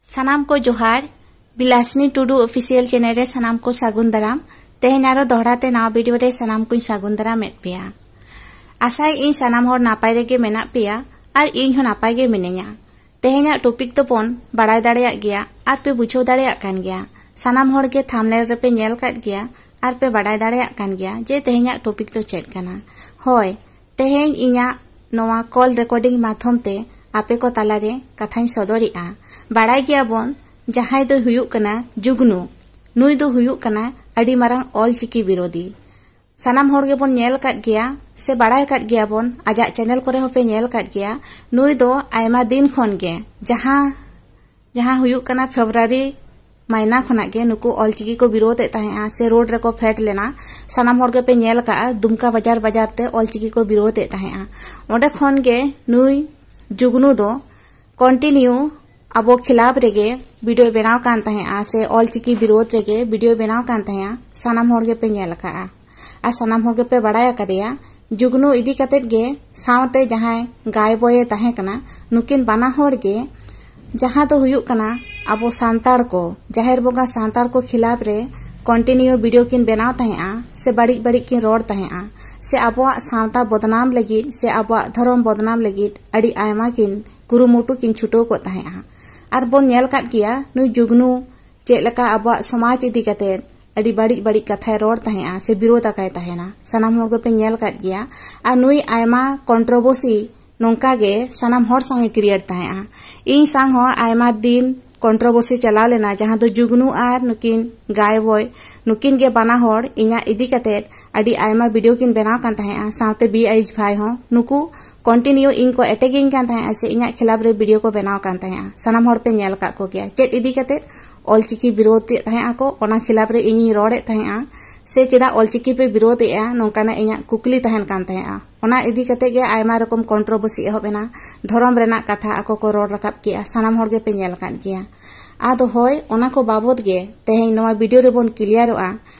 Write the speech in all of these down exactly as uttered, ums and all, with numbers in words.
ᱥᱟᱱᱟᱢ ᱠᱚ ᱡᱚᱦᱟᱨ᱾ ᱵᱤᱞᱟᱥᱤᱱᱤ ᱴᱩᱰᱩ ᱚᱯᱷᱤᱥᱤᱭᱟᱞ ᱪᱮᱱᱮᱞ ᱨᱮ ᱥᱟᱱᱟᱢ ᱠᱚ ᱥᱟᱹᱜᱩᱱ ᱫᱟᱨᱟᱢ᱾ ᱛᱮᱦᱮᱧ ᱟᱨᱚ ᱫᱚᱦᱲᱟ ᱛᱮ ᱱᱟᱣᱟ ᱵᱷᱤᱰᱤᱭᱳ ᱨᱮ ᱥᱟᱱᱟᱢ ᱠᱚᱧ ᱥᱟᱹᱜᱩᱱ ᱫᱟᱨᱟᱢᱮᱫ ᱯᱮᱭᱟ᱾ ᱟᱥᱟᱭᱮᱫ ᱟᱹᱧ ᱥᱟᱱᱟᱢ ᱦᱚᱲ ᱱᱟᱯᱟᱭ ᱨᱮᱜᱮ ᱢᱮᱱᱟᱜ ᱯᱮᱭᱟ ᱟᱨ ᱤᱧ ᱦᱚᱸ ᱱᱟᱯᱟᱭ ᱜᱮ ᱢᱤᱱᱟᱹᱧᱟ᱾ ᱛᱮᱦᱮᱧᱟᱜ ᱴᱚᱯᱤᱠ ᱫᱚᱵᱚᱱ ᱵᱟᱲᱟᱭ ᱫᱟᱲᱮᱭᱟᱜ ᱜᱮᱭᱟ ᱟᱨ ᱯᱮ ᱵᱩᱡᱷᱟᱹᱣ ᱫᱟᱲᱮᱭᱟᱜ ᱠᱟᱱ ᱜᱮᱭᱟ᱾ ᱥᱟᱱᱟᱢ ᱦᱚᱲ ᱜᱮ ᱛᱷᱟᱢᱵᱽᱱᱮᱞ ᱨᱮᱯᱮ ᱧᱮᱞ ᱠᱟᱫ ᱜᱮᱭᱟ ᱟᱨ ᱯᱮ ᱵᱟᱲᱟᱭ ᱫᱟᱲᱮᱭᱟᱜ ᱠᱟᱱ ᱜᱮᱭᱟ ᱡᱮ ᱛᱮᱦᱮᱧᱟᱜ ᱴᱚᱯᱤᱠ ᱫᱚ ᱪᱮᱫ ᱠᱟᱱᱟ᱾ ᱦᱳᱭ, ᱛᱮᱦᱮᱧ ᱤᱧᱟᱹᱜ ᱱᱚᱣᱟ ᱠᱚᱞ ᱨᱮᱠᱚᱨᱰᱤᱝ ᱢᱟᱫᱽᱫᱷᱚᱢ ᱛᱮ ᱟᱯᱮ ᱠᱚ ᱛᱟᱞᱟᱨᱮ ᱠᱟᱛᱷᱟᱧ ᱥᱚᱫᱚᱨᱮᱜᱼᱟ᱾ ᱵᱟᱲᱟᱭ ᱜᱮᱭᱟᱵᱚᱱ, ᱡᱟᱦᱟᱸᱭ ᱫᱚᱭ ᱦᱩᱭᱩᱜ ᱠᱟᱱᱟ ᱡᱩᱜᱽᱱᱩ᱾ ᱱᱩᱭ ᱫᱚ ᱦᱩᱭᱩᱜ ᱠᱟᱱᱟ ᱟᱹᱰᱤ ᱢᱟᱨᱟᱝ ᱚᱞ ᱪᱤᱠᱤ ᱵᱤᱨᱳᱫᱷᱤ᱾ ᱥᱟᱱᱟᱢ ᱦᱚᱲ ᱜᱮᱵᱚᱱ ᱧᱮᱞ ᱟᱠᱟᱫ ᱜᱮᱭᱟ ᱥᱮ ᱵᱟᱲᱟᱭ ᱟᱠᱟᱫ ᱜᱮᱭᱟᱵᱚᱱ, ᱟᱡᱟᱜ ᱪᱮᱱᱮᱞ ᱠᱚᱨᱮ ᱦᱚᱸᱯᱮ ᱧᱮᱞ ᱟᱠᱟᱫ ᱜᱮᱭᱟ᱾ ᱱᱩᱭ ᱫᱚ ᱟᱭᱢᱟ ᱫᱤᱱ ᱠᱷᱚᱱ ᱜᱮ, ᱡᱟᱦᱟᱸ ᱡᱟᱦᱟᱸ ᱦᱩᱭᱩᱜ ᱠᱟᱱᱟ ᱯᱷᱮᱵᱽᱨᱩᱣᱟᱨᱤ ᱢᱟᱭᱱᱟ ᱠᱷᱚᱱᱟᱜ ᱜᱮ ᱱᱩᱠᱩ ᱚᱞᱪᱤᱠᱤ ᱠᱚ ᱵᱤᱨᱳᱫᱷ ᱮᱫ ᱛᱟᱦᱮᱸᱜᱼᱟ ᱥᱮ ᱨᱳᱰ ᱨᱮᱠᱚ ᱯᱷᱮᱰ ᱞᱮᱱᱟ᱾ ᱥᱟᱱᱟᱢ ᱦᱚᱲ ᱜᱮᱯᱮ ᱧᱮᱞ ᱟᱠᱟᱫᱼᱟ, ᱫᱩᱢᱠᱟ ᱵᱟᱡᱟᱨ ᱵᱟᱡᱟᱨ ᱛᱮ ᱚᱞᱪᱤᱠᱤ ᱠᱚ ᱵᱤᱨᱳᱫᱷ ᱮᱫ ᱛᱟᱦᱮᱸᱜᱼᱟ᱾ ᱚᱸᱰᱮ ᱠᱷᱚᱱ ᱜᱮ ᱱᱩᱭ ᱡᱩᱜᱽᱱᱩ ᱫᱚ ᱠᱚᱱᱴᱤᱱᱤᱭᱩ ᱟᱵᱚ ᱠᱷᱤᱞᱟᱯ ᱨᱮᱜᱮ ᱵᱷᱤᱰᱤᱭᱳ ᱵᱮᱱᱟᱣ ᱠᱟᱱ ᱛᱟᱦᱮᱸᱜᱼᱟ ᱥᱮ ᱚᱞᱪᱤᱠᱤ ᱵᱤᱨᱳᱫᱷ ᱨᱮᱜᱮ ᱵᱷᱤᱰᱤᱭᱳ ᱵᱮᱱᱟᱣ ᱠᱟᱱ ᱛᱟᱦᱮᱸᱜᱼᱟ᱾ ᱥᱟᱱᱟᱢ ᱦᱚᱲ ᱜᱮᱯᱮ ᱧᱮᱞ ᱟᱠᱟᱫᱼᱟ ᱟᱨ ᱥᱟᱱᱟᱢ ᱦᱚᱲ ᱜᱮᱯᱮ ᱵᱟᱲᱟᱭ ᱟᱠᱟᱫᱮᱭᱟ᱾ ᱡᱩᱜᱽᱱᱩ ᱤᱫᱤ ᱠᱟᱛᱮᱫ ᱜᱮ ᱥᱟᱶᱛᱮ ᱡᱟᱦᱟᱸᱭ ᱜᱟᱭ ᱵᱚᱭᱮ ᱛᱟᱦᱮᱸ ᱠᱟᱱᱟ, ᱱᱩᱠᱤᱱ ᱵᱟᱱᱟ ᱦᱚᱲ ᱜᱮ, ᱡᱟᱦᱟᱸ ᱫᱚ ᱦᱩᱭᱩᱜ ᱠᱟᱱᱟ ᱟᱵᱚ ᱥᱟᱱᱛᱟᱲ ᱠᱚ, ᱡᱟᱦᱮᱨ ᱵᱚᱸᱜᱟ ᱥᱟᱱᱛᱟᱲ ᱠᱚ ᱠᱷᱤᱞᱟᱯ ᱨᱮ ᱠᱚᱱᱴᱤᱱᱤᱭᱩ ᱵᱷᱤᱰᱤᱭᱳ ᱠᱤᱱ ᱵᱮᱱᱟᱣ ᱛᱟᱦᱮᱸᱜᱼᱟ ᱥᱮ ᱵᱟᱹᱲᱤᱡ ᱵᱟᱹᱲᱤᱡ ᱠᱤᱱ ᱨᱚᱲ ᱛᱟᱦᱮᱸᱜᱼᱟ ᱥᱮ ᱟᱵᱚᱣᱟᱜ ᱥᱟᱶᱛᱟ ᱵᱚᱫᱱᱟᱢ ᱞᱟᱹᱜᱤᱫ ᱥᱮ ᱟᱵᱚᱣᱟᱜ ᱫᱷᱚᱨᱚᱢ ᱵᱚᱫᱱᱟᱢ ᱞᱟᱹᱜᱤᱫ ᱟᱹᱰᱤ ᱟᱭᱢᱟ ᱠᱤᱱ ᱠᱩᱨᱩᱢᱩᱴᱩ ᱠᱤᱱ ᱪᱷᱩᱴᱟᱹᱣ ᱠᱚᱜ ᱛᱟᱦᱮᱸᱜᱼᱟ᱾ ᱟᱨ ᱵᱚᱱ ᱧᱮᱞ ᱟᱠᱟᱫ ᱜᱮᱭᱟ ᱱᱩᱭ ᱡᱩᱜᱽᱱᱩ ᱪᱮᱫ ᱞᱮᱠᱟ ᱟᱵᱚᱣᱟᱜ ᱥᱚᱢᱟᱡᱽ ᱤᱫᱤ ᱠᱟᱛᱮᱫ ᱟᱹᱰᱤ ᱵᱟᱹᱲᱤᱡ ᱵᱟᱹᱲᱤᱡ ᱠᱟᱛᱷᱟᱭ ᱨᱚᱲ ᱛᱟᱦᱮᱸᱜᱼᱟ ᱥᱮ ᱵᱤᱨᱳᱫ ᱟᱠᱟᱭ ᱛᱟᱦᱮᱱᱟ᱾ ᱥᱟᱱᱟᱢ ᱦᱚᱲ ᱜᱮᱯᱮ ᱧᱮᱞ ᱟᱠᱟᱫ ᱜᱮᱭᱟ᱾ ᱟᱨ ᱱᱩᱭ ᱟᱭᱢᱟ ᱠᱚᱱᱴᱨᱳᱵᱚᱨᱥᱤ ᱱᱚᱝᱠᱟ ᱜᱮ ᱥᱟᱱᱟᱢ ᱦᱚᱲ ᱥᱟᱶ ᱮ ᱠᱨᱤᱭᱮᱴ ᱛᱟᱦᱮᱸᱜᱼᱟ᱾ ᱤᱧ ᱥᱟᱶ ᱦᱚᱸ ᱟᱭᱢᱟ ᱫᱤᱱ ᱠᱚᱱᱴᱨᱳᱵᱚᱨᱥᱤ ᱪᱟᱞᱟᱣ ᱞᱮᱱᱟ, ᱡᱟᱦᱟᱸ ᱫᱚ ᱡᱩᱜᱽᱱᱩ ᱟᱨ ᱱᱩᱠᱤᱱ ᱜᱟᱭ ᱵᱚᱭ, ᱱᱩᱠᱤᱱ ᱜᱮ ᱵᱟᱱᱟ ᱦᱚᱲ ᱤᱧᱟᱹᱜ ᱤᱫᱤ ᱠᱟᱛᱮᱫ ᱟᱹᱰᱤ ᱟᱭᱢᱟ ᱵᱷᱤᱰᱤᱭᱳ ᱠᱤᱱ ᱵᱮᱱᱟᱣ ᱠᱟᱱ ᱛᱟᱦᱮᱸᱜᱼᱟ᱾ ᱥᱟᱶᱛᱮ ᱵᱤ ᱟᱭᱤᱪ ᱵᱷᱟᱭ ᱦᱚᱸ, ᱱᱩᱠᱩ ᱠᱚᱱᱴᱤᱱᱤᱭᱩ ᱤᱧ ᱠᱚ ᱮᱴᱮᱠᱤᱧ ᱠᱟᱱ ᱛᱟᱦᱮᱸᱜᱼᱟ ᱥᱮ ᱤᱧᱟᱹᱜ ᱠᱷᱤᱞᱟᱯ ᱨᱮ ᱵᱷᱤᱰᱤᱭᱳ ᱠᱚ ᱵᱮᱱᱟᱣ ᱠᱟᱱ ᱛᱟᱦᱮᱸᱜᱼᱟ᱾ ᱥᱟᱱᱟᱢ ᱦᱚᱲ ᱯᱮ ᱧᱮᱞ ᱟᱠᱟᱫ ᱠᱚᱜᱮᱭᱟ᱾ ᱪᱮᱫ ᱤᱫᱤ ᱠᱟᱛᱮᱫ? ᱚᱞᱪᱤᱠᱤ ᱵᱤᱨᱳᱫᱷ ᱮᱫ ᱛᱟᱦᱮᱸᱜ ᱟᱠᱚ, ᱚᱱᱟ ᱠᱷᱤᱞᱟᱯ ᱨᱮ ᱤᱧᱤᱧ ᱨᱚᱲᱮᱫ ᱛᱟᱦᱮᱸᱜᱼᱟ ᱥᱮ ᱪᱮᱫᱟᱜ ᱚᱞᱪᱤᱠᱤ ᱯᱮ ᱵᱤᱨᱳᱫᱷ ᱮᱫᱼᱟ, ᱱᱚᱝᱠᱟᱱᱟᱜ ᱤᱧᱟᱹᱜ ᱠᱩᱠᱞᱤ ᱛᱟᱦᱮᱱ ᱠᱟᱱ ᱛᱟᱦᱮᱸᱜᱼᱟ᱾ ᱚᱱᱟ ᱤᱫᱤ ᱠᱟᱛᱮᱫ ᱜᱮ ᱟᱭᱢᱟ ᱨᱚᱠᱚᱢ ᱠᱚᱱᱴᱨᱳᱵᱚᱨᱥᱤ ᱮᱦᱚᱵ ᱮᱱᱟ᱾ ᱫᱷᱚᱨᱚᱢ ᱨᱮᱱᱟᱜ ᱠᱟᱛᱷᱟ ᱟᱠᱚ ᱠᱚ ᱨᱚᱲ ᱨᱟᱠᱟᱵ ᱠᱮᱜᱼᱟ, ᱥᱟᱱᱟᱢ ᱦᱚᱲ ᱜᱮᱯᱮ ᱧᱮᱞ ᱟᱠᱟᱫ ᱜᱮᱭᱟ᱾ ᱟᱫᱚ ᱦᱳᱭ, ᱚᱱᱟ ᱠᱚ ᱵᱟᱵᱚᱛ ᱜᱮ ᱛᱮᱦᱮᱧ ᱱᱚᱣᱟ ᱵᱷᱤᱰᱤᱭᱳ ᱨᱮᱵᱚᱱ ᱠᱞᱤᱭᱟᱨᱚᱜᱼᱟ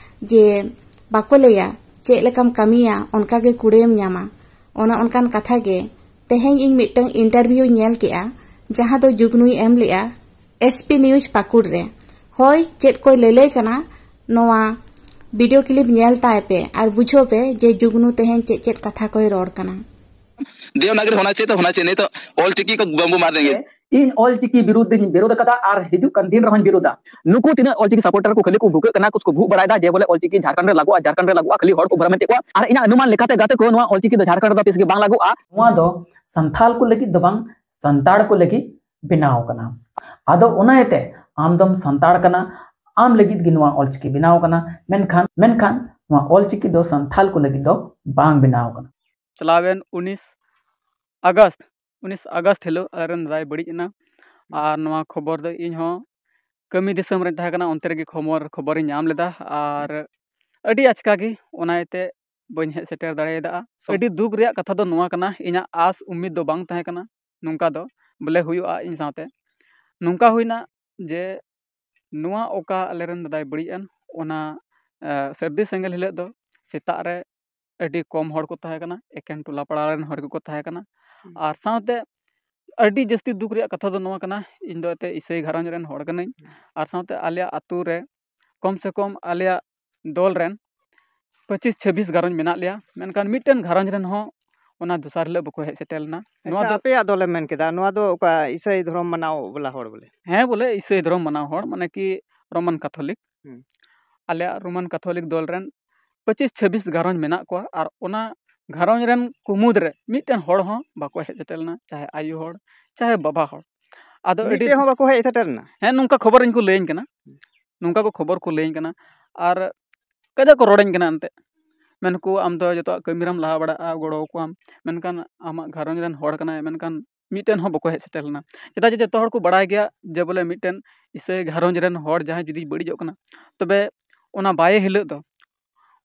ᱡᱮ ᱵᱟᱠᱚ ᱞᱟᱹᱭᱟ, ᱪᱮᱫ ᱞᱮᱠᱟᱢ ᱠᱟᱹᱢᱤᱭᱟ ᱚᱱᱠᱟ ᱜᱮ ᱠᱩᱲᱟᱹᱭᱮᱢ ᱧᱟᱢᱟ᱾ ᱚᱱᱟ ᱚᱱᱠᱟᱱ ᱠᱟᱛᱷᱟ ᱜᱮ ᱛᱮᱦᱮᱧ ᱤᱧ ᱢᱤᱫᱴᱟᱝ ᱤᱱᱴᱟᱨᱵᱷᱤᱭᱩᱧ ᱧᱮᱞ ᱠᱮᱜᱼᱟ, ᱡᱟᱦᱟᱸ ᱫᱚ ᱡᱩᱜᱽᱱᱩᱭ ᱮᱢ ᱞᱮᱜᱼᱟ ᱮᱥ ᱯᱤ ᱱᱤᱭᱩᱡᱽ ᱯᱟᱹᱠᱩᱲ ᱨᱮ᱾ ᱦᱳᱭ, ᱪᱮᱫ ᱠᱚᱭ ᱞᱟᱹᱞᱟᱹᱭ ᱠᱟᱱᱟ, ᱱᱚᱣᱟ ᱵᱷᱤᱰᱤᱭᱳ ᱠᱞᱤᱯ ᱧᱮᱞ ᱛᱟᱭ ᱯᱮ ᱟᱨ ᱵᱩᱡᱷᱟᱹᱣ ᱯᱮ ᱡᱮ ᱡᱩᱜᱽᱱᱩ ᱛᱮᱦᱮᱧ ᱪᱮᱫ ᱪᱮᱫ ᱠᱟᱛᱷᱟ ᱠᱚᱭ ᱨᱚᱲ ᱠᱟᱱᱟ᱾ देवनागरी होना चाहिए तो होना चाहिए, नहीं तो ऑल चिकी को बम्बू मार देंगे। ᱤᱧ ᱚᱞ ᱪᱤᱠᱤ ᱵᱤᱨᱩᱫᱷ ᱫᱚᱧ ᱵᱤᱨᱳᱫ ᱟᱠᱟᱫᱟ ᱟᱨ ᱦᱤᱡᱩᱜ ᱠᱟᱱ ᱫᱤᱱ ᱨᱮᱦᱚᱸᱧ ᱵᱤᱨᱳᱫᱟ᱾ ᱱᱩᱠᱩ ᱛᱤᱱᱟᱹᱜ ᱚᱞ ᱪᱤᱠᱤ ᱥᱟᱯᱳᱨᱴᱟᱨ ᱠᱚ ᱠᱷᱟᱹᱞᱤ ᱠᱚ ᱵᱷᱩᱠᱟᱹᱜ ᱠᱟᱱᱟ, ᱠᱩᱪ ᱠᱚ ᱵᱷᱩᱜ ᱵᱟᱲᱟᱭᱮᱫᱟ ᱡᱮ ᱵᱚᱞᱮ ᱚᱞ ᱪᱤᱠᱤ ᱡᱷᱟᱲᱠᱷᱚᱸᱰ ᱨᱮ ᱞᱟᱜᱩᱜᱼᱟ, ᱡᱷᱟᱲᱠᱷᱚᱸᱰ ᱨᱮ ᱞᱟᱜᱩᱜᱼᱟ, ᱠᱷᱟᱹᱞᱤ ᱦᱚᱲ ᱠᱚ ᱵᱷᱨᱚᱢᱮᱫ ᱠᱚᱣᱟ᱾ ᱟᱨ ᱤᱧᱟᱹᱜ ᱚᱱᱩᱢᱟᱱ ᱞᱮᱠᱟᱛᱮ ᱜᱟᱛᱮ ᱠᱚ, ᱱᱚᱣᱟ ᱚᱞ ᱪᱤᱠᱤ ᱫᱚ ᱡᱷᱟᱲᱠᱷᱚᱸᱰ ᱨᱮᱫᱚ ᱛᱤᱥ ᱜᱮ ᱵᱟᱝ ᱞᱟᱜᱩᱜᱼᱟ᱾ ᱱᱚᱣᱟ ᱫᱚ ᱥᱟᱱᱛᱷᱟᱞ ᱠᱚ ᱞᱟᱹᱜᱤᱫ ᱫᱚ ᱵᱟᱝ, ᱥᱟᱱᱛᱟᱲ ᱠᱚ ᱞᱟᱹᱜᱤᱫ ᱵᱮᱱᱟᱣ ᱠᱟᱱᱟ᱾ ᱟᱫᱚ ᱚᱱᱟ ᱤᱭᱟᱹᱛᱮ ᱟᱢ ᱫᱚᱢ ᱥᱟᱱᱛᱟᱲ ᱠᱟᱱᱟ, ᱟᱢ ᱞᱟᱹᱜᱤᱫ ᱜᱮ ᱱᱚᱣᱟ ᱚᱞ ᱪᱤᱠᱤ ᱵᱮᱱᱟᱣ ᱠᱟᱱᱟ᱾ ᱢᱮᱱᱠᱷᱟᱱ, ᱢᱮᱱᱠᱷᱟᱱ ᱱᱚᱣᱟ ᱚᱞ ᱪᱤᱠᱤ ᱫᱚ ᱥᱟᱱᱛᱷᱟᱞ ᱠᱚ ᱞᱟᱹᱜᱤᱫ ᱫᱚ ᱵᱟᱝ ᱵᱮᱱᱟᱣ ᱠᱟᱱᱟ᱾ ᱪᱟᱞᱟᱣᱮᱱ ᱩᱱᱤᱥ ᱟᱜᱚᱥᱴ, ᱩᱱᱤᱥ ᱟᱜᱚᱥᱴ ᱦᱤᱞᱳᱜ ᱟᱞᱮᱨᱮᱱ ᱫᱟᱫᱟᱭ ᱵᱟᱹᱲᱤᱡ ᱮᱱᱟ᱾ ᱟᱨ ᱱᱚᱣᱟ ᱠᱷᱚᱵᱚᱨ ᱫᱚ ᱤᱧ ᱦᱚᱸ ᱠᱟᱹᱢᱤ ᱫᱤᱥᱚᱢ ᱨᱮᱧ ᱛᱟᱦᱮᱸ ᱠᱟᱱᱟ, ᱚᱱᱛᱮ ᱨᱮᱜᱮ ᱠᱷᱚᱵᱚᱨ, ᱠᱷᱚᱵᱚᱨᱤᱧ ᱧᱟᱢ ᱞᱮᱫᱟ᱾ ᱟᱨ ᱟᱹᱰᱤ ᱟᱪᱠᱟ ᱜᱮ, ᱚᱱᱟ ᱤᱭᱟᱹᱛᱮ ᱵᱟᱹᱧ ᱦᱮᱡ ᱥᱮᱴᱮᱨ ᱫᱟᱲᱮᱭᱟᱫᱟ᱾ ᱟᱹᱰᱤ ᱫᱩᱠ ᱨᱮᱭᱟᱜ ᱠᱟᱛᱷᱟ ᱫᱚ ᱱᱚᱣᱟ ᱠᱟᱱᱟ, ᱤᱧᱟᱹᱜ ᱟᱥ ᱩᱢᱤᱫ ᱫᱚ ᱵᱟᱝ ᱛᱟᱦᱮᱸ ᱠᱟᱱᱟ ᱱᱚᱝᱠᱟ ᱫᱚ ᱵᱚᱞᱮ ᱦᱩᱭᱩᱜᱼᱟ ᱤᱧ ᱥᱟᱶᱛᱮ᱾ ᱱᱚᱝᱠᱟ ᱦᱩᱭᱱᱟ ᱡᱮ ᱱᱚᱣᱟ ᱚᱠᱟ ᱟᱞᱮᱨᱮᱱ ᱫᱟᱫᱟᱭ ᱵᱟᱹᱲᱤᱡ ᱮᱱ, ᱚᱱᱟ, ᱮ, ᱥᱟᱹᱨᱫᱤ ᱥᱮᱸᱜᱮᱞ ᱦᱤᱞᱳᱜ ᱫᱚ ᱥᱮᱛᱟᱜ ᱨᱮ ᱟᱹᱰᱤ ᱠᱚᱢ ᱦᱚᱲ ᱠᱚ ᱛᱟᱦᱮᱸ ᱠᱟᱱᱟ, ᱮᱠᱮᱱ ᱴᱚᱞᱟ ᱯᱟᱲᱟ ᱨᱮᱱ ᱦᱚᱲ ᱜᱮᱠᱚ ᱛᱟᱦᱮᱸ ᱠᱟᱱᱟ᱾ ᱦᱩᱸ᱾ ᱟᱨ ᱥᱟᱶᱛᱮ ᱟᱹᱰᱤ ᱡᱟᱹᱥᱛᱤ ᱫᱩᱠ ᱨᱮᱭᱟᱜ ᱠᱟᱛᱷᱟ ᱫᱚ ᱱᱚᱣᱟ ᱠᱟᱱᱟ, ᱤᱧ ᱫᱚ ᱮᱱᱛᱮᱫ ᱤᱥᱟᱹᱭ ᱜᱷᱟᱨᱚᱸᱡᱽ ᱨᱮᱱ ᱦᱚᱲ ᱠᱟᱹᱱᱟᱹᱧ᱾ ᱦᱩᱸ᱾ ᱟᱨ ᱥᱟᱶᱛᱮ ᱟᱞᱮᱭᱟᱜ ᱟᱹᱛᱩ ᱨᱮ ᱠᱚᱢ ᱥᱮ ᱠᱚᱢ ᱟᱞᱮᱭᱟᱜ ᱫᱚᱞ ᱨᱮᱱ ᱯᱚᱸᱪᱤᱥ ᱪᱷᱟᱵᱵᱤᱥ ᱜᱷᱟᱨᱚᱸᱡᱽ ᱢᱮᱱᱟᱜ ᱞᱮᱭᱟ, ᱢᱮᱱᱠᱷᱟᱱ ᱢᱤᱫᱴᱮᱱ ᱜᱷᱟᱨᱚᱸᱡᱽ ᱨᱮᱱ ᱦᱚᱸ ᱚᱱᱟ ᱫᱚᱥᱟᱨ ᱦᱤᱞᱳᱜ ᱵᱟᱠᱚ ᱦᱮᱡ ᱥᱮᱴᱮᱨ ᱞᱮᱱᱟ᱾ ᱱᱚᱣᱟ ᱟᱪᱪᱷᱟ, ᱫᱚ ᱟᱯᱮᱭᱟᱜ ᱫᱚᱞᱮᱢ ᱢᱮᱱ ᱠᱮᱫᱟ, ᱱᱚᱣᱟ ᱫᱚ ᱚᱠᱟ ᱤᱥᱟᱹᱭ ᱫᱷᱚᱨᱚᱢ ᱢᱟᱱᱟᱣ ᱵᱟᱞᱟ ᱦᱚᱲ ᱵᱚᱞᱮ? ᱦᱮᱸ, ᱵᱚᱞᱮ ᱤᱥᱟᱹᱭ ᱫᱷᱚᱨᱚᱢ ᱢᱟᱱᱟᱣ ᱦᱚᱲ, ᱢᱟᱱᱮ ᱠᱤ ᱨᱳᱢᱟᱱ ᱠᱟᱛᱷᱚᱞᱤᱠ᱾ ᱦᱩᱸ᱾ ᱟᱞᱮᱭᱟᱜ ᱨᱳᱢᱟᱱ ᱠᱟᱛᱷᱚᱞᱤᱠ ᱫᱚᱞ ᱨᱮᱱ ᱯᱚᱸᱪᱤᱥ ᱪᱷᱟᱵᱵᱤᱥ ᱜᱷᱟᱨᱚᱸᱡᱽ ᱢᱮᱱᱟᱜ ᱠᱚᱣᱟ, ᱟᱨ ᱚᱱᱟ ᱜᱷᱟᱨᱚᱸᱡᱽ ᱨᱮᱱ ᱠᱚ ᱢᱩᱫᱽ ᱨᱮ ᱢᱤᱫᱴᱮᱱ ᱦᱚᱲ ᱦᱚᱸ ᱵᱟᱠᱚ ᱦᱮᱡ ᱥᱮᱴᱮᱨ ᱞᱮᱱᱟ, ᱪᱟᱦᱮ ᱟᱭᱳ ᱦᱚᱲ, ᱪᱟᱦᱮ ᱵᱟᱵᱟ ᱦᱚᱲ᱾ ᱟᱫᱚ ᱟᱹᱰᱤ ᱢᱤᱫᱴᱮᱡ ᱦᱚᱸ ᱵᱟᱠᱚ ᱦᱮᱡ ᱥᱮᱴᱮᱨ ᱞᱮᱱᱟ? ᱦᱮᱸ, ᱱᱚᱝᱠᱟ ᱠᱷᱚᱵᱚᱨ ᱤᱧ ᱠᱚ ᱞᱟᱹᱭᱟᱹᱧ ᱠᱟᱱᱟ, ᱱᱚᱝᱠᱟ ᱠᱚ ᱠᱷᱚᱵᱚᱨ ᱠᱚ ᱞᱟᱹᱭᱟᱹᱧ ᱠᱟᱱᱟ᱾ ᱟᱨ ᱠᱟᱡᱟᱠ ᱠᱚ ᱨᱚᱲᱟᱹᱧ ᱠᱟᱱᱟ ᱮᱱᱛᱮᱫ, ᱢᱮᱱᱠᱚ, "ᱟᱢ ᱫᱚ ᱡᱚᱛᱚᱣᱟᱜ ᱠᱟᱹᱢᱤ ᱨᱮᱢ ᱞᱟᱦᱟ ᱵᱟᱲᱟᱜᱼᱟ, ᱜᱚᱲᱚ ᱟᱠᱚᱣᱟᱢ, ᱢᱮᱱᱠᱷᱟᱱ ᱟᱢᱟᱜ ᱜᱷᱟᱨᱚᱸᱡᱽ ᱨᱮᱱ ᱦᱚᱲ ᱠᱟᱱᱟᱭ, ᱢᱮᱱᱠᱷᱟᱱ ᱢᱤᱫᱴᱮᱱ ᱦᱚᱸ ᱵᱟᱠᱚ ᱦᱮᱡ ᱥᱮᱴᱮᱨ ᱞᱮᱱᱟ᱾" ᱪᱮᱫᱟᱜ ᱡᱮ ᱡᱚᱛᱚ ᱦᱚᱲ ᱠᱚ ᱵᱟᱲᱟᱭ ᱜᱮᱭᱟ ᱡᱮ ᱵᱚᱞᱮ ᱢᱤᱫᱴᱮᱱ ᱤᱥᱟᱹᱭ ᱜᱷᱟᱨᱚᱸᱡᱽ ᱨᱮᱱ ᱦᱚᱲ ᱡᱟᱦᱟᱸᱭ ᱡᱩᱫᱤ ᱵᱟᱹᱲᱤᱡᱚᱜ ᱠᱟᱱᱟ, ᱛᱚᱵᱮ ᱚᱱᱟ ᱵᱟᱭᱮ ᱦᱤᱞᱳᱜ ᱫᱚ,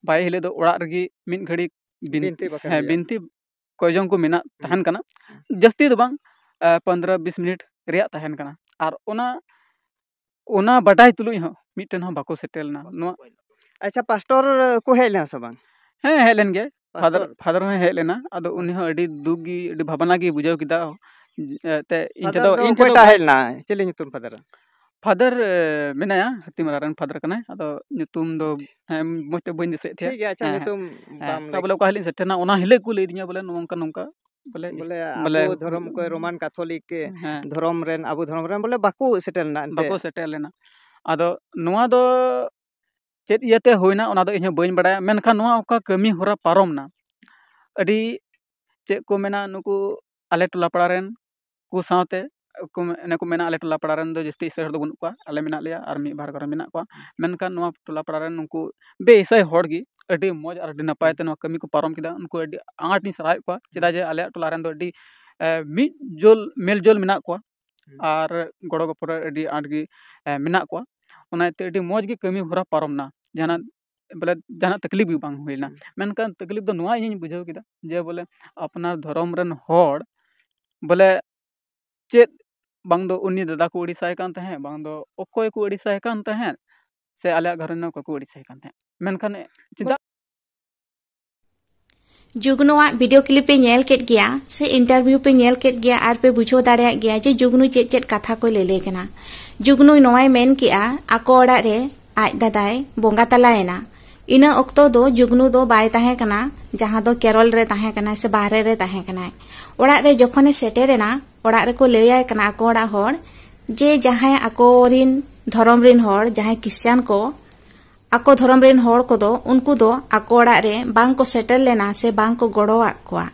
ᱵᱟᱭᱮ ᱦᱤᱞᱳᱜ ᱫᱚ ᱚᱲᱟᱜ ᱨᱮᱜᱮ ᱢᱤᱫ ᱜᱷᱟᱹᱲᱤ ᱵᱤᱱ-, ᱵᱤᱱᱛᱤ ᱵᱟᱠᱷᱮᱲ ᱦᱮᱸ, ᱦᱩᱭᱩᱜᱼᱟ᱾ ᱵᱤᱱᱛᱤ ᱠᱚᱭᱡᱚᱱ ᱠᱚ ᱢᱮᱱᱟᱜ, ᱦᱩᱸ᱾ ᱛᱟᱦᱮᱱ ᱠᱟᱱᱟ᱾ ᱦᱩᱸ᱾ ᱡᱟᱹᱥᱛᱤ ᱫᱚ ᱵᱟᱝ, ᱟ, ᱯᱚᱱᱫᱽᱨᱚ ᱵᱤᱥ ᱢᱤᱱᱤᱴ ᱨᱮᱭᱟᱜ ᱛᱟᱦᱮᱱ ᱠᱟᱱᱟ᱾ ᱟᱨ ᱚᱱᱟ, ᱚᱱᱟ ᱵᱟᱰᱟᱭ ᱛᱩᱞᱩᱡ ᱦᱚᱸ ᱢᱤᱫᱴᱮᱱ ᱦᱚᱸ ᱵᱟᱠᱚ ᱥᱮᱴᱮᱨ ᱞᱮᱱᱟ᱾ ᱱᱚᱣᱟ ᱟᱪᱪᱷᱟ, ᱯᱟᱥᱴᱚᱨ ᱠᱚ ᱦᱮᱡ ᱞᱮᱱᱟ ᱥᱮ ᱵᱟᱝ? ᱦᱮᱸ, ᱦᱮᱡ ᱞᱮᱱ ᱜᱮᱭᱟᱭ᱾ ᱯᱷᱟᱫᱟᱨ, ᱯᱟᱥᱴᱚᱨ? ᱯᱷᱟᱫᱟᱨ ᱦᱚᱸᱭ ᱦᱮᱡ ᱞᱮᱱᱟ᱾ ᱟᱫᱚ ᱩᱱᱤ ᱦᱚᱸ ᱟᱹᱰᱤ ᱫᱩᱠ ᱜᱮ, ᱟᱹᱰᱤ ᱵᱷᱟᱵᱽᱱᱟ ᱜᱮ ᱵᱩᱡᱷᱟᱹᱣ ᱠᱮᱫᱟ᱾ ᱮ, ᱛᱮ ᱤᱧ ᱴᱷᱮᱱ ᱯᱷᱟᱫᱟᱨ ᱫᱚ, ᱫᱚ ᱤᱧ ᱴᱷᱮᱱ ᱫᱚ ᱚᱠᱚᱭᱴᱟᱜ ᱦᱮᱡ ᱞᱮᱱᱟ? ᱪᱤᱞᱤ ᱧᱩᱛᱩᱢ ᱯᱷᱟᱫᱟᱨ? ᱯᱷᱟᱫᱟᱨ, ᱮ, ᱢᱮᱱᱟᱭᱟ, ᱦᱟᱹᱛᱤᱢᱟᱨᱟ ᱨᱮᱱ ᱯᱷᱟᱫᱟᱨ ᱠᱟᱱᱟᱭ᱾ ᱟᱫᱚ ᱧᱩᱛᱩᱢ ᱫᱚ, ᱦᱮᱸ, ᱢᱚᱡᱽ ᱛᱮ ᱵᱟᱹᱧ ᱫᱤᱥᱟᱹᱭᱮᱫ ᱛᱟᱭᱟ᱾ ᱴᱷᱤᱠ ᱜᱮᱭᱟ, ᱟᱪᱪᱷᱟ, ᱦᱮᱸ, ᱧᱩᱛᱩᱢ ᱦᱮᱸ, ᱵᱟᱢ ᱦᱮᱸ, ᱞᱟᱹᱭ ᱛᱟᱯᱚᱨᱮ ᱚᱠᱟ ᱦᱤᱞᱳᱜ ᱤᱧ ᱥᱮᱴᱮᱨ ᱮᱱᱟ, ᱚᱱᱟ ᱦᱤᱞᱳᱜ ᱠᱚ ᱞᱟᱹᱭ ᱟᱹᱫᱤᱧᱟ ᱵᱚᱞᱮ ᱱᱚᱜᱼᱚ ᱱᱚᱝᱠᱟ ᱱᱚᱝᱠᱟ ᱵᱚᱞᱮ ᱤᱥ-, ᱵᱚᱞᱮ ᱵᱚᱞᱮ ᱟᱵᱚ ᱫᱷᱚᱨᱚᱢ ᱠᱚ ᱨᱳᱢᱟᱱ ᱠᱟᱛᱷᱚᱞᱤᱠ ᱦᱮᱸ᱾ ᱫᱷᱚᱨᱚᱢ ᱨᱮᱱ, ᱟᱵᱚ ᱫᱷᱚᱨᱚᱢ ᱨᱮᱱ ᱵᱚᱞᱮ ᱵᱟᱠᱚ ᱥᱮᱴᱮᱨ ᱞᱮᱱᱟ ᱮᱱᱛᱮ᱾ ᱵᱟᱠᱚ ᱥᱮᱴᱮᱨ ᱞᱮᱱᱟ᱾ ᱟᱫᱚ ᱱᱚᱣᱟ ᱫᱚ ᱪᱮᱫ ᱤᱭᱟᱹᱛᱮ ᱦᱩᱭᱱᱟ, ᱚᱱᱟ ᱫᱚ ᱤᱧ ᱦᱚᱸ ᱵᱟᱹᱧ ᱵᱟᱲᱟᱭᱟ, ᱢᱮᱱᱠᱷᱟᱱ ᱱᱚᱣᱟ ᱚᱠᱟ ᱠᱟᱹᱢᱤ ᱦᱚᱨᱟ ᱯᱟᱨᱚᱢ ᱱᱟ, ᱟᱹᱰᱤ, ᱪᱮᱫ ᱠᱚ ᱢᱮᱱᱟ, ᱱᱩᱠᱩ ᱟᱞᱮ ᱴᱚᱞᱟ ᱯᱟᱲᱟ ᱨᱮᱱ ᱠᱚ ᱥᱟᱶᱛᱮ ᱠᱚ, ᱚᱱᱮ ᱠᱚ ᱢᱮᱱᱟ, ᱟᱞᱮ ᱴᱚᱞᱟ ᱯᱟᱲᱟ ᱨᱮᱱ ᱫᱚ ᱡᱟᱹᱥᱛᱤ ᱤᱥᱟᱹᱭ ᱦᱚᱲ ᱫᱚ ᱵᱟᱹᱱᱩᱜ ᱠᱚᱣᱟ, ᱟᱞᱮ ᱢᱮᱱᱟᱜ ᱞᱮᱭᱟ ᱟᱨ ᱢᱤᱫ ᱵᱟᱨ ᱠᱚᱨᱮ ᱢᱮᱱᱟᱜ ᱠᱚᱣᱟ, ᱢᱮᱱᱠᱷᱟᱱ ᱱᱚᱣᱟ ᱴᱚᱞᱟ ᱯᱟᱲᱟ ᱨᱮᱱ ᱱᱩᱠᱩ ᱵᱮ ᱤᱥᱟᱹᱭ ᱦᱚᱲ ᱜᱮ ᱟᱹᱰᱤ ᱢᱚᱡᱽ ᱟᱨ ᱟᱹᱰᱤ ᱱᱟᱯᱟᱭ ᱛᱮ ᱱᱚᱣᱟ ᱠᱟᱹᱢᱤ ᱠᱚ ᱯᱟᱨᱚᱢ ᱠᱮᱫᱟ᱾ ᱩᱱᱠᱩ ᱟᱹᱰᱤ ᱟᱸᱴ ᱤᱧ ᱥᱟᱨᱦᱟᱣᱮᱫ ᱠᱚᱣᱟ, ᱪᱮᱫᱟᱜ ᱡᱮ ᱟᱞᱮᱭᱟᱜ ᱴᱚᱞᱟ ᱨᱮᱱ ᱫᱚ ᱟᱹᱰᱤ, ᱮ, ᱢᱤᱫ ᱡᱳᱞ, ᱢᱮᱞ ᱡᱳᱞ ᱢᱮᱱᱟᱜ ᱠᱚᱣᱟ ᱟᱨ ᱜᱚᱲᱚ ᱜᱚᱯᱚᱲᱚ ᱟᱹᱰᱤ ᱟᱸᱴ ᱜᱮ, ᱮ, ᱢᱮᱱᱟᱜ ᱠᱚᱣᱟ᱾ ᱚᱱᱟᱛᱮ ᱟᱹᱰᱤ ᱢᱚᱡᱽ ᱜᱮ ᱠᱟᱹᱢᱤ ᱦᱚᱨᱟ ᱯᱟᱨᱚᱢ ᱱᱟ, ᱡᱟᱦᱟᱱᱟᱜ, ᱵᱚᱞᱮ, ᱡᱟᱦᱟᱱᱟᱜ ᱛᱟᱠᱞᱤᱯ ᱜᱮ ᱵᱟᱝ ᱦᱩᱭ ᱞᱮᱱᱟ᱾ ᱦᱩᱸ᱾ ᱢᱮᱱᱠᱷᱟᱱ ᱛᱟᱠᱞᱤᱯ ᱫᱚ ᱱᱚᱣᱟ ᱤᱧᱤᱧ ᱵᱩᱡᱷᱟᱹᱣ ᱠᱮᱫᱟ ᱡᱮ ᱵᱚᱞᱮ ᱟᱯᱱᱟᱨ ᱫᱷᱚᱨᱚᱢ ᱨᱮᱱ ᱦᱚᱲ ᱵᱚᱞᱮ ᱪᱮᱫ, ᱵᱟᱝ ᱫᱚ ᱩᱱᱤ ᱫᱟᱫᱟ ᱠᱚ ᱟᱹᱲᱤᱥᱟᱭ ᱠᱟᱱ ᱛᱟᱦᱮᱸᱫ, ᱵᱟᱝ ᱫᱚ ᱚᱠᱚᱭ ᱠᱚ ᱟᱹᱲᱤᱥᱟᱭ ᱠᱟᱱ ᱛᱟᱦᱮᱸᱫ, ᱥᱮ ᱟᱞᱮᱭᱟᱜ ᱜᱷᱟᱨᱚᱸᱡᱽ ᱨᱮᱱ ᱚᱠᱚᱭ ᱠᱚ ᱟᱹᱲᱤᱥᱟᱭ ᱠᱟᱱ ᱛᱟᱦᱮᱸᱫ, ᱢᱮᱱᱠᱷᱟᱱ ᱪᱮᱫᱟᱜ? ᱡᱩᱜᱽᱱᱩᱣᱟᱜ ᱵᱷᱤᱰᱤᱭᱳ ᱠᱞᱤᱯ ᱯᱮ ᱧᱮᱞ ᱠᱮᱫ ᱜᱮᱭᱟ ᱥᱮ ᱤᱱᱴᱟᱨᱵᱷᱤᱭᱩ ᱯᱮ ᱧᱮᱞ ᱠᱮᱫ ᱜᱮᱭᱟ, ᱟᱨ ᱯᱮ ᱵᱩᱡᱷᱟᱹᱣ ᱫᱟᱲᱮᱭᱟᱜ ᱜᱮᱭᱟ ᱡᱮ ᱡᱩᱜᱽᱱᱩ ᱪᱮᱫ ᱪᱮᱫ ᱠᱟᱛᱷᱟ ᱠᱚᱭ ᱞᱟᱹᱞᱟᱹᱭ ᱠᱟᱱᱟ᱾ ᱡᱩᱜᱽᱱᱩ ᱱᱚᱣᱟᱭ ᱢᱮᱱ ᱠᱮᱜᱼᱟ, ᱟᱠᱚ ᱚᱲᱟᱜ ᱨᱮ ᱟᱡ ᱫᱟᱫᱟᱭ ᱵᱚᱸᱜᱟ ᱛᱟᱞᱟᱭᱮᱱᱟ᱾ ᱤᱱᱟᱹ ᱚᱠᱛᱚ ᱫᱚ ᱡᱩᱜᱽᱱᱩ ᱫᱚ ᱵᱟᱭ ᱛᱟᱦᱮᱸ ᱠᱟᱱᱟ, ᱡᱟᱦᱟᱸ ᱫᱚ ᱠᱮᱨᱚᱞ ᱨᱮ ᱛᱟᱦᱮᱸ ᱠᱟᱱᱟᱭ ᱥᱮ ᱵᱟᱦᱨᱮ ᱨᱮ ᱛᱟᱦᱮᱸ ᱠᱟᱱᱟᱭ᱾ ᱚᱲᱟᱜ ᱨᱮ ᱡᱚᱠᱷᱚᱱᱮ ᱥᱮᱴᱮᱨᱮᱱᱟ, ᱚᱲᱟᱜ ᱨᱮᱠᱚ ᱞᱟᱹᱭᱟᱭ ᱠᱟᱱᱟ ᱟᱠᱚ ᱚᱲᱟᱜ ᱦᱚᱲ ᱡᱮ ᱡᱟᱦᱟᱸᱭ ᱟᱠᱚᱨᱤᱱ ᱫᱷᱚᱨᱚᱢ ᱨᱤᱱ ᱦᱚᱲ, ᱡᱟᱦᱟᱸᱭ ᱠᱷᱨᱤᱥᱪᱟᱱ ᱠᱚ, ᱟᱠᱚ ᱫᱷᱚᱨᱚᱢ ᱨᱤᱱ ᱦᱚᱲ ᱠᱚᱫᱚ ᱩᱱᱠᱩ ᱫᱚ ᱟᱠᱚ ᱚᱲᱟᱜ ᱨᱮ ᱵᱟᱝ ᱠᱚ ᱥᱮᱴᱮᱨ ᱞᱮᱱᱟ ᱥᱮ ᱵᱟᱝ ᱠᱚ ᱜᱚᱲᱚᱣᱟᱫ ᱠᱚᱣᱟ᱾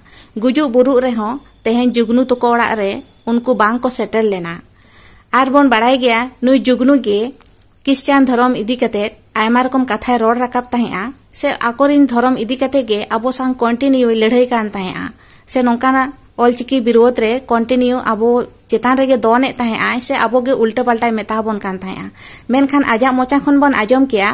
ᱜᱩᱡᱩᱜ ᱵᱩᱨᱩᱜ ᱨᱮᱦᱚᱸ ᱛᱮᱦᱮᱧ ᱡᱩᱜᱽᱱᱩ ᱛᱟᱠᱚ ᱚᱲᱟᱜ ᱨᱮ ᱩᱱᱠᱩ ᱵᱟᱝ ᱠᱚ ᱥᱮᱴᱮᱨ ᱞᱮᱱᱟ᱾ ᱟᱨ ᱵᱚᱱ ᱵᱟᱲᱟᱭ ᱜᱮᱭᱟ, ᱱᱩᱭ ᱡᱩᱜᱽᱱᱩ ᱜᱮ ᱠᱷᱨᱤᱥᱪᱟᱱ ᱫᱷᱚᱨᱚᱢ ᱤᱫᱤ ᱠᱟᱛᱮ ᱟᱭᱢᱟ ᱨᱚᱠᱚᱢ ᱠᱟᱛᱷᱟᱭ ᱨᱚᱲ ᱨᱟᱠᱟᱵ ᱛᱟᱦᱮᱸᱜᱼᱟ, ᱥᱮ ᱟᱠᱚᱨᱤᱱ ᱫᱷᱚᱨᱚᱢ ᱤᱫᱤ ᱠᱟᱛᱮ ᱜᱮ ᱟᱵᱚ ᱥᱟᱶ ᱠᱚᱱᱴᱤᱱᱤᱭᱩᱭ ᱞᱟᱹᱲᱦᱟᱹᱭ ᱠᱟᱱ ᱛᱟᱦᱮᱸᱜᱼᱟ, ᱥᱮ ᱱᱚᱝᱠᱟᱱᱟᱜ ᱚᱞᱪᱤᱠᱤ ᱵᱤᱨᱳᱫᱷ ᱨᱮ ᱠᱚᱱᱴᱤᱱᱤᱭᱩ ᱟᱵᱚ ᱪᱮᱛᱟᱱ ᱨᱮᱜᱮ ᱫᱚᱱᱮᱫ ᱛᱟᱦᱮᱸᱜᱼᱟᱭ, ᱥᱮ ᱟᱵᱚ ᱜᱮ ᱩᱞᱴᱟᱹ ᱯᱟᱞᱴᱟᱭ ᱢᱮᱛᱟ ᱵᱚᱱ ᱠᱟᱱ ᱛᱟᱦᱮᱸᱜᱼᱟ᱾ ᱢᱮᱱᱠᱷᱟᱱ ᱟᱡᱟᱜ ᱢᱚᱪᱟ ᱠᱷᱚᱱ ᱵᱚᱱ ᱟᱸᱡᱚᱢ ᱠᱮᱜᱼᱟ,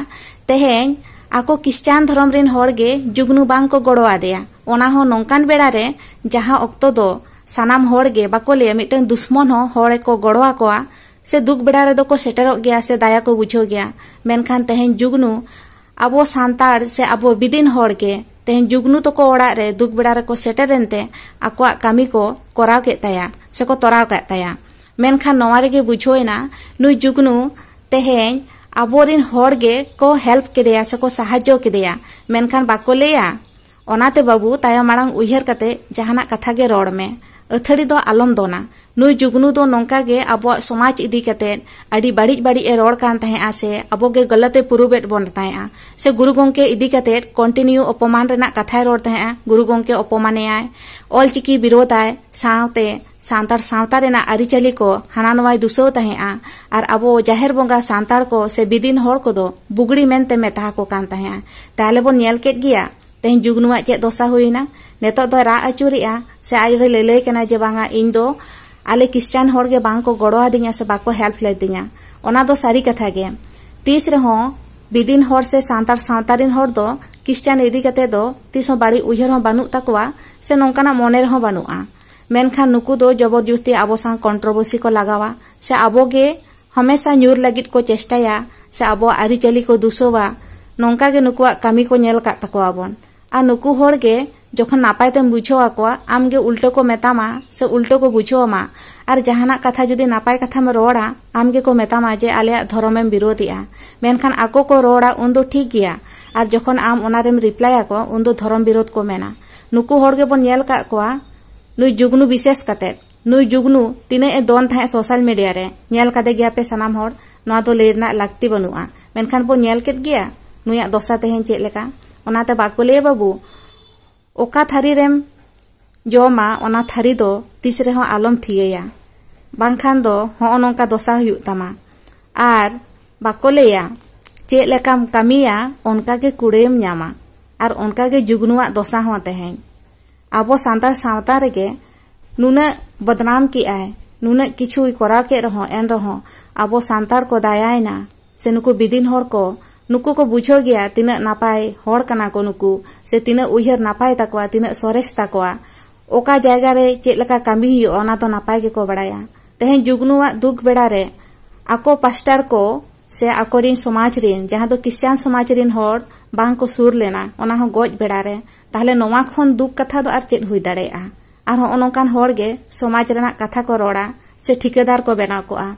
ᱛᱮᱦᱮᱧ ᱟᱠᱚ ᱠᱷᱨᱤᱥᱪᱟᱱ ᱫᱷᱚᱨᱚᱢ ᱨᱤᱱ ᱦᱚᱲ ᱜᱮ ᱡᱩᱜᱽᱱᱩ ᱵᱟᱝ ᱠᱚ ᱜᱚᱲᱚ ᱟᱫᱮᱭᱟ᱾ ᱚᱱᱟ ᱦᱚᱸ ᱱᱚᱝᱠᱟᱱ ᱵᱮᱲᱟ ᱨᱮ, ᱡᱟᱦᱟᱸ ᱚᱠᱛᱚ ᱫᱚ ᱥᱟᱱᱟᱢ ᱦᱚᱲ ᱜᱮ, ᱵᱟᱠᱚ ᱞᱟᱹᱭᱟ, ᱢᱤᱫᱴᱟᱝ ᱫᱩᱥᱢᱚᱱ ᱦᱚᱸ ᱦᱚᱲ ᱠᱚ ᱜᱚᱲᱚ ᱟᱠᱚᱣᱟ, ᱥᱮ ᱫᱩᱠ ᱵᱮᱲᱟ ᱨᱮᱫᱚ ᱠᱚ ᱥᱮᱴᱮᱨᱚᱜ ᱜᱮᱭᱟ, ᱥᱮ ᱫᱟᱭᱟ ᱠᱚ ᱵᱩᱡᱷᱟᱹᱣ ᱜᱮᱭᱟ᱾ ᱢᱮᱱᱠᱷᱟᱱ ᱛᱮᱦᱮᱧ ᱡᱩᱜᱽᱱᱩ ᱟᱵᱚ ᱥᱟᱱᱛᱟᱲ ᱥᱮ ᱟᱵᱚ ᱵᱤᱫᱤᱱ ᱦᱚᱲ ᱜᱮ ᱛᱮᱦᱮᱧ ᱡᱩᱜᱽᱱᱩ ᱛᱟᱠᱚ ᱚᱲᱟᱜ ᱨᱮ ᱫᱩᱠ ᱵᱮᱲᱟ ᱨᱮᱠᱚ ᱥᱮᱴᱮᱨ ᱮᱱᱛᱮ ᱟᱠᱚᱣᱟᱜ ᱠᱟᱹᱢᱤ ᱠᱚ ᱠᱚᱨᱟᱣ ᱠᱮᱫ ᱛᱟᱭᱟ ᱥᱮᱠᱚ ᱛᱚᱨᱟᱣ ᱠᱟᱫ ᱛᱟᱭᱟ᱾ ᱢᱮᱱᱠᱷᱟᱱ ᱱᱚᱣᱟ ᱨᱮᱜᱮ ᱵᱩᱡᱷᱟᱹᱣ ᱮᱱᱟ, ᱱᱩᱭ ᱡᱩᱜᱽᱱᱩ ᱛᱮᱦᱮᱧ ᱟᱵᱚᱨᱤᱱ ᱦᱚᱲ ᱜᱮ ᱠᱚ ᱦᱮᱞᱯ ᱠᱮᱫᱮᱭᱟ ᱥᱮᱠᱚ ᱥᱟᱦᱟᱡᱽᱡᱚ ᱠᱮᱫᱮᱭᱟ, ᱢᱮᱱᱠᱷᱟᱱ ᱵᱟᱠᱚ ᱞᱟᱹᱭᱟ᱾ ᱚᱱᱟᱛᱮ ᱵᱟᱹᱵᱩ, ᱛᱟᱭᱚᱢ ᱢᱟᱲᱟᱝ ᱩᱭᱦᱟᱹᱨ ᱠᱟᱛᱮ ᱡᱟᱦᱟᱱᱟᱜ ᱠᱟᱛᱷᱟ ᱜᱮ ᱨᱚᱲ ᱢᱮ, ᱟᱹᱛᱷᱟᱹᱲᱤ ᱫᱚ ᱟᱞᱚᱢ ᱫᱚᱱᱟ᱾ ᱱᱩᱭ ᱡᱩᱜᱽᱱᱩ ᱫᱚ ᱱᱚᱝᱠᱟ ᱜᱮ ᱟᱵᱚᱣᱟᱜ ᱥᱚᱢᱟᱡᱽ ᱤᱫᱤ ᱠᱟᱛᱮ ᱟᱹᱰᱤ ᱵᱟᱹᱲᱤᱡ ᱵᱟᱹᱲᱤᱡ ᱮ ᱨᱚᱲ ᱠᱟᱱ ᱛᱟᱦᱮᱸᱜᱼᱟ ᱥᱮ ᱟᱵᱚ ᱜᱮ ᱜᱟᱞᱟᱛ ᱮ ᱯᱩᱨᱩᱵᱮᱫ ᱵᱚᱱ ᱛᱟᱦᱮᱸᱜᱼᱟ ᱥᱮ ᱜᱩᱨᱩ ᱜᱚᱢᱠᱮ ᱤᱫᱤ ᱠᱟᱛᱮ ᱠᱚᱱᱴᱤᱱᱤᱭᱩ ᱚᱯᱚᱢᱟᱱ ᱨᱮᱱᱟᱜ ᱠᱟᱛᱷᱟᱭ ᱨᱚᱲ ᱛᱟᱦᱮᱸᱜᱼᱟ᱾ ᱜᱩᱨᱩ ᱜᱚᱢᱠᱮ ᱚᱯᱚᱢᱟᱱᱮᱭᱟᱭ, ᱚᱞᱪᱤᱠᱤ ᱵᱤᱨᱳᱫᱟᱭ, ᱥᱟᱶᱛᱮ ᱥᱟᱱᱛᱟᱲ ᱥᱟᱶᱛᱟ ᱨᱮᱱᱟᱜ ᱟᱹᱨᱤᱪᱟᱹᱞᱤ ᱠᱚ ᱦᱟᱱᱟ ᱱᱚᱣᱟᱭ ᱫᱩᱥᱟᱹᱣ ᱛᱟᱦᱮᱸᱜᱼᱟ᱾ ᱟᱨ ᱟᱵᱚ ᱡᱟᱦᱮᱨ ᱵᱚᱸᱜᱟ ᱥᱟᱱᱛᱟᱲ ᱠᱚ ᱥᱮ ᱵᱤᱫᱤᱱ ᱦᱚᱲ ᱠᱚᱫᱚ ᱵᱩᱜᱲᱤ ᱢᱮᱱᱛᱮ ᱢᱮᱛᱟ ᱟᱠᱚ ᱠᱟᱱ ᱛᱟᱦᱮᱸᱜᱼᱟ᱾ ᱛᱟᱦᱞᱮ ᱵᱚᱱ ᱧᱮᱞ ᱠᱮᱫ ᱜᱮᱭᱟ ᱛᱮᱦᱮᱧ ᱡᱩᱜᱽᱱᱩᱣᱟᱜ ᱪᱮᱫ ᱫᱚᱥᱟ ᱦᱩᱭᱱᱟ᱾ ᱱᱤᱛᱚᱜ ᱫᱚᱭ ᱨᱟᱜ ᱟᱹᱪᱩᱨᱮᱜᱼᱟ ᱥᱮ ᱟᱡ ᱫᱚᱭ ᱞᱟᱹᱞᱟᱹᱭ ᱠᱟᱱᱟ ᱡᱮ, "ᱵᱟᱝᱟ, ᱤᱧ ᱫᱚ ᱟᱞᱮ ᱠᱷᱨᱤᱥᱪᱟᱱ ᱦᱚᱲ ᱜᱮ ᱵᱟᱝ ᱠᱚ ᱜᱚᱲᱚ ᱟᱹᱫᱤᱧᱟ ᱥᱮ ᱵᱟᱠᱚ ᱦᱮᱞᱯ ᱞᱮᱫᱤᱧᱟ᱾" ᱚᱱᱟ ᱫᱚ ᱥᱟᱹᱨᱤ ᱠᱟᱛᱷᱟ ᱜᱮ᱾ ᱛᱤᱥ ᱨᱮᱦᱚᱸ ᱵᱤᱫᱤᱱ ᱦᱚᱲ ᱥᱮ ᱥᱟᱱᱛᱟᱲ ᱥᱟᱶᱛᱟ ᱨᱤᱱ ᱦᱚᱲ ᱫᱚ ᱠᱷᱨᱤᱥᱪᱟᱱ ᱤᱫᱤ ᱠᱟᱛᱮ ᱫᱚ ᱛᱤᱥ ᱦᱚᱸ ᱵᱟᱹᱲᱤᱡ ᱩᱭᱦᱟᱹᱨ ᱦᱚᱸ ᱵᱟᱹᱱᱩᱜ ᱛᱟᱠᱚᱣᱟ ᱥᱮ ᱱᱚᱝᱠᱟᱱᱟᱜ ᱢᱚᱱᱮ ᱨᱮᱦᱚᱸ ᱵᱟᱹᱱᱩᱜᱼᱟ᱾ ᱢᱮᱱᱠᱷᱟᱱ ᱱᱩᱠᱩ ᱫᱚ ᱡᱚᱵᱚᱨᱡᱚᱥᱛᱤ ᱟᱵᱚ ᱥᱟᱶ ᱠᱚᱱᱴᱨᱳᱵᱷᱟᱨᱥᱤ ᱠᱚ ᱞᱟᱜᱟᱣᱟ ᱥᱮ ᱟᱵᱚ ᱜᱮ ᱦᱟᱢᱮᱥᱟ ᱧᱩᱨ ᱞᱟᱹᱜᱤᱫ ᱠᱚ ᱪᱮᱥᱴᱟᱭᱟ ᱥᱮ ᱟᱵᱚᱣᱟᱜ ᱟᱹᱨᱤᱪᱟᱹᱞᱤ ᱠᱚ ᱫᱩᱥᱟᱹᱣᱟ᱾ ᱱᱚᱝᱠᱟ ᱜᱮ ᱱᱩᱠᱩᱣᱟᱜ ᱠᱟᱹᱢᱤ ᱠᱚ ᱧᱮᱞ ᱟᱠᱟᱫ ᱛᱟᱠᱚᱣᱟ ᱵᱚᱱ᱾ ᱟᱨ ᱱᱩᱠᱩ ᱦᱚᱲ ᱜᱮ ᱡᱚᱠᱷᱚᱱ ᱱᱟᱯᱟᱭ ᱛᱮᱢ ᱵᱩᱡᱷᱟᱹᱣ ᱟᱠᱚᱣᱟ, ᱟᱢ ᱜᱮ ᱩᱞᱴᱟᱹ ᱠᱚ ᱢᱮᱛᱟᱢᱟ ᱥᱮ ᱩᱞᱴᱟᱹ ᱠᱚ ᱵᱩᱡᱷᱟᱹᱣ ᱟᱢᱟ᱾ ᱟᱨ ᱡᱟᱦᱟᱱᱟᱜ ᱠᱟᱛᱷᱟ ᱡᱩᱫᱤ ᱱᱟᱯᱟᱭ ᱠᱟᱛᱷᱟᱢ ᱨᱚᱲᱟ, ᱟᱢ ᱜᱮᱠᱚ ᱢᱮᱛᱟᱢᱟ ᱡᱮ ᱟᱞᱮᱭᱟᱜ ᱫᱷᱚᱨᱚᱢᱮᱢ ᱵᱤᱨᱳᱫᱮᱜᱼᱟ᱾ ᱢᱮᱱᱠᱷᱟᱱ ᱟᱠᱚ ᱠᱚ ᱨᱚᱲᱟ ᱩᱱᱫᱚ ᱴᱷᱤᱠ ᱜᱮᱭᱟ, ᱟᱨ ᱡᱚᱠᱷᱚᱱ ᱟᱢ ᱚᱱᱟᱨᱮᱢ ᱨᱤᱯᱞᱟᱭ ᱟᱠᱚᱣᱟ ᱩᱱᱫᱚ ᱫᱷᱚᱨᱚᱢ ᱵᱤᱨᱳᱫ ᱠᱚ ᱢᱮᱱᱟ᱾ ᱱᱩᱠᱩ ᱦᱚᱲ ᱜᱮᱵᱚᱱ ᱧᱮᱞ ᱟᱠᱟᱫ ᱠᱚᱣᱟ, ᱱᱩᱭ ᱡᱩᱜᱽᱱᱩ ᱵᱤᱥᱮᱥ ᱠᱟᱛᱮ, ᱱᱩᱭ ᱡᱩᱜᱽᱱᱩ ᱛᱤᱱᱟᱹᱜ ᱮ ᱫᱚᱱ ᱛᱟᱦᱮᱸᱫ ᱥᱳᱥᱟᱞ ᱢᱤᱰᱤᱭᱟ ᱨᱮ, ᱧᱮᱞ ᱠᱟᱫᱮ ᱜᱮᱭᱟ ᱯᱮ ᱥᱟᱱᱟᱢ ᱦᱚᱲ᱾ ᱱᱚᱣᱟ ᱫᱚ ᱞᱟᱹᱭ ᱨᱮᱱᱟᱜ ᱞᱟᱹᱠᱛᱤ ᱵᱟᱹᱱᱩᱜᱼᱟ, ᱢᱮᱱᱠᱷᱟᱱ ᱵᱚᱱ ᱧᱮᱞ ᱠᱮᱫ ᱜᱮᱭᱟ ᱱᱩᱭᱟᱜ ᱫᱚᱥᱟ ᱛᱮᱦᱮᱧ ᱪᱮᱫ ᱞᱮᱠᱟ᱾ ᱚᱱᱟᱛᱮ ᱵᱟᱠᱚ ᱞᱟᱹᱭᱟ ᱵᱟᱹᱵᱩ, ᱚᱠᱟ ᱛᱷᱟᱹᱨᱤ ᱨᱮᱢ ᱡᱚᱢᱟ ᱚᱱᱟ ᱛᱷᱟᱹᱨᱤ ᱫᱚ ᱛᱤᱥ ᱨᱮᱦᱚᱸ ᱟᱞᱚᱢ ᱛᱷᱤᱭᱟᱹᱭᱟ, ᱵᱟᱝᱠᱷᱟᱱ ᱫᱚ ᱦᱚᱸᱜᱼᱚ ᱱᱚᱝᱠᱟ ᱫᱚᱥᱟ ᱦᱩᱭᱩᱜ ᱛᱟᱢᱟ᱾ ᱟᱨ ᱵᱟᱠᱚ ᱞᱟᱹᱭᱟ, ᱪᱮᱫ ᱞᱮᱠᱟᱢ ᱠᱟᱹᱢᱤᱭᱟ ᱚᱱᱠᱟ ᱜᱮ ᱠᱩᱲᱟᱹᱭᱮᱢ ᱧᱟᱢᱟ᱾ ᱟᱨ ᱚᱱᱠᱟ ᱜᱮ ᱡᱩᱜᱽᱱᱩᱣᱟᱜ ᱫᱚᱥᱟ ᱦᱚᱸ ᱛᱮᱦᱮᱧ ᱟᱵᱚ ᱥᱟᱱᱛᱟᱲ ᱥᱟᱶᱛᱟ ᱨᱮᱜᱮ ᱱᱩᱱᱟᱹᱜ ᱵᱚᱫᱱᱟᱢ ᱠᱮᱜᱼᱟᱭ, ᱱᱩᱱᱟᱹᱜ ᱠᱤᱪᱷᱩᱭ ᱠᱚᱨᱟᱣ ᱠᱮᱫ ᱨᱮᱦᱚᱸ, ᱮᱱ ᱨᱮᱦᱚᱸ ᱟᱵᱚ ᱥᱟᱱᱛᱟᱲ ᱠᱚ ᱫᱟᱭᱟᱭᱮᱱᱟ ᱥᱮ ᱱᱩᱠᱩ ᱵᱤᱫᱤᱱ ᱦᱚᱲ ᱠᱚ, ᱱᱩᱠᱩ ᱠᱚ ᱵᱩᱡᱷᱟᱹᱣ ᱜᱮᱭᱟ ᱛᱤᱱᱟᱹᱜ ᱱᱟᱯᱟᱭ ᱦᱚᱲ ᱠᱟᱱᱟ ᱠᱚ ᱱᱩᱠᱩ, ᱥᱮ ᱛᱤᱱᱟᱹᱜ ᱩᱭᱦᱟᱹᱨ ᱱᱟᱯᱟᱭ ᱛᱟᱠᱚᱣᱟ, ᱛᱤᱱᱟᱹᱜ ᱥᱚᱨᱮᱥ ᱛᱟᱠᱚᱣᱟ, ᱚᱠᱟ ᱡᱟᱭᱜᱟ ᱨᱮ ᱪᱮᱫ ᱞᱮᱠᱟ ᱠᱟᱹᱢᱤ ᱦᱩᱭᱩᱜᱼᱟ ᱚᱱᱟ ᱫᱚ ᱱᱟᱯᱟᱭ ᱜᱮᱠᱚ ᱵᱟᱲᱟᱭᱟ᱾ ᱛᱮᱦᱮᱧ ᱡᱩᱜᱽᱱᱩᱣᱟᱜ ᱫᱩᱠ ᱵᱮᱲᱟ ᱨᱮ ᱟᱠᱚ ᱯᱟᱥᱴᱟᱨ ᱠᱚ ᱥᱮ ᱟᱠᱚᱨᱤᱱ ᱥᱚᱢᱟᱡᱽ ᱨᱤᱱ, ᱡᱟᱦᱟᱸ ᱫᱚ ᱠᱷᱨᱤᱥᱪᱟᱱ ᱥᱚᱢᱟᱡᱽ ᱨᱤᱱ ᱦᱚᱲ, ᱵᱟᱝ ᱠᱚ ᱥᱩᱨ ᱞᱮᱱᱟ, ᱚᱱᱟ ᱦᱚᱸ ᱜᱚᱡ ᱵᱮᱲᱟ ᱨᱮ, ᱛᱟᱦᱞᱮ ᱱᱚᱣᱟ ᱠᱷᱚᱱ ᱫᱩᱠ ᱠᱟᱛᱷᱟ ᱫᱚ ᱟᱨ ᱪᱮᱫ ᱦᱩᱭ ᱫᱟᱲᱮᱭᱟᱜᱼᱟ? ᱟᱨ ᱦᱚᱸᱜᱼᱚ ᱱᱚᱝᱠᱟᱱ ᱦᱚᱲ ᱜᱮ ᱥᱚᱢᱟᱡᱽ ᱨᱮᱱᱟᱜ ᱠᱟᱛᱷᱟ ᱠᱚ ᱨᱚᱲᱟ ᱥᱮ ᱴᱷᱤᱠᱟᱹᱫᱟᱨ ᱠᱚ ᱵᱮᱱᱟᱣ ᱠᱚᱜᱼᱟ᱾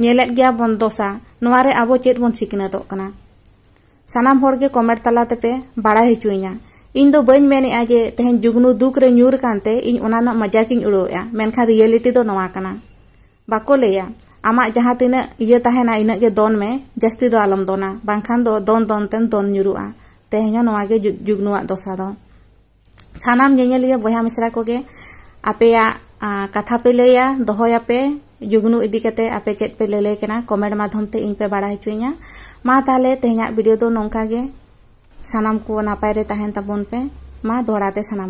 ᱧᱮᱞᱮᱫ ᱜᱮᱭᱟ ᱵᱚᱱ ᱫᱚᱥᱟ, ᱱᱚᱣᱟ ᱨᱮ ᱟᱵᱚ ᱪᱮᱫ ᱵᱚᱱ ᱥᱤᱠᱷᱱᱟᱹᱛᱚᱜ ᱠᱟᱱᱟ? ᱥᱟᱱᱟᱢ ᱦᱚᱲ ᱜᱮ comment ᱛᱟᱞᱟ ᱛᱮᱯᱮ ᱵᱟᱲᱟᱭ ᱦᱚᱪᱚᱧᱟ᱾ ᱤᱧ ᱫᱚ ᱵᱟᱹᱧ ᱢᱮᱱᱮᱜᱼᱟ ᱡᱮ ᱛᱮᱦᱮᱧ ᱡᱩᱜᱽᱱᱩ ᱫᱩᱠ ᱨᱮ ᱧᱩᱨ ᱠᱟᱱᱛᱮ ᱤᱧ ᱚᱱᱟ ᱨᱮᱱᱟᱜ ᱢᱟᱡᱟᱠ ᱤᱧ ᱩᱲᱟᱹᱣᱮᱜᱼᱟ, ᱢᱮᱱᱠᱷᱟᱱ reality ᱫᱚ ᱱᱚᱣᱟ ᱠᱟᱱᱟ᱾ ᱵᱟᱠᱚ ᱞᱟᱹᱭᱟ, ᱟᱢᱟᱜ ᱡᱟᱦᱟᱸ ᱛᱤᱱᱟᱹᱜ ᱤᱭᱟᱹ ᱛᱟᱦᱮᱱᱟ, ᱤᱱᱟᱹᱜ ᱜᱮ ᱫᱚᱱ ᱢᱮ, ᱡᱟᱹᱥᱛᱤ ᱫᱚ ᱟᱞᱚᱢ ᱫᱚᱱᱟ, ᱵᱟᱝᱠᱷᱟᱱ ᱫᱚ ᱫᱚᱱ ᱫᱚᱱ ᱛᱮᱢ ᱫᱚᱱ ᱧᱩᱨᱩᱜᱼᱟ᱾ ᱛᱮᱦᱮᱧ ᱦᱚᱸ ᱱᱚᱣᱟ ᱜᱮ ᱡᱩ-, ᱡᱩᱜᱽᱱᱩᱣᱟᱜ ᱫᱚᱥᱟ ᱫᱚ᱾ ᱥᱟᱱᱟᱢ ᱧᱮᱧᱮᱞᱤᱭᱟᱹ ᱵᱚᱭᱦᱟ ᱢᱤᱥᱨᱟ ᱠᱚᱜᱮ ᱟᱯᱮᱭᱟᱜ, ᱟ, ᱠᱟᱛᱷᱟ ᱯᱮ ᱞᱟᱹᱭᱟ, ᱫᱚᱦᱚᱭᱟᱯᱮ, ᱡᱩᱜᱽᱱᱩ ᱤᱫᱤ ᱠᱟᱛᱮ ᱟᱯᱮ ᱪᱮᱫ ᱯᱮ ᱞᱟᱹᱞᱟᱹᱭ ᱠᱟᱱᱟ, comment ᱢᱟᱫᱽᱫᱷᱚᱢ ᱛᱮ ᱤᱧ ᱯᱮ ᱵᱟᱲᱟᱭ ᱦᱚᱪᱚᱧᱟ᱾ ᱢᱟ ᱛᱟᱦᱞᱮ ᱛᱮᱦᱮᱧᱟᱜ video ᱫᱚ ᱱᱚᱝᱠᱟ ᱜᱮ᱾ ᱥᱟᱱᱟᱢ ᱠᱚ ᱱᱟᱯᱟᱭ ᱨᱮ ᱛᱟᱦᱮᱱ ᱛᱟᱵᱚᱱ ᱯᱮ᱾ ᱢᱟ ᱫᱚᱦᱲᱟ ᱛᱮ ᱥᱟᱱᱟᱢ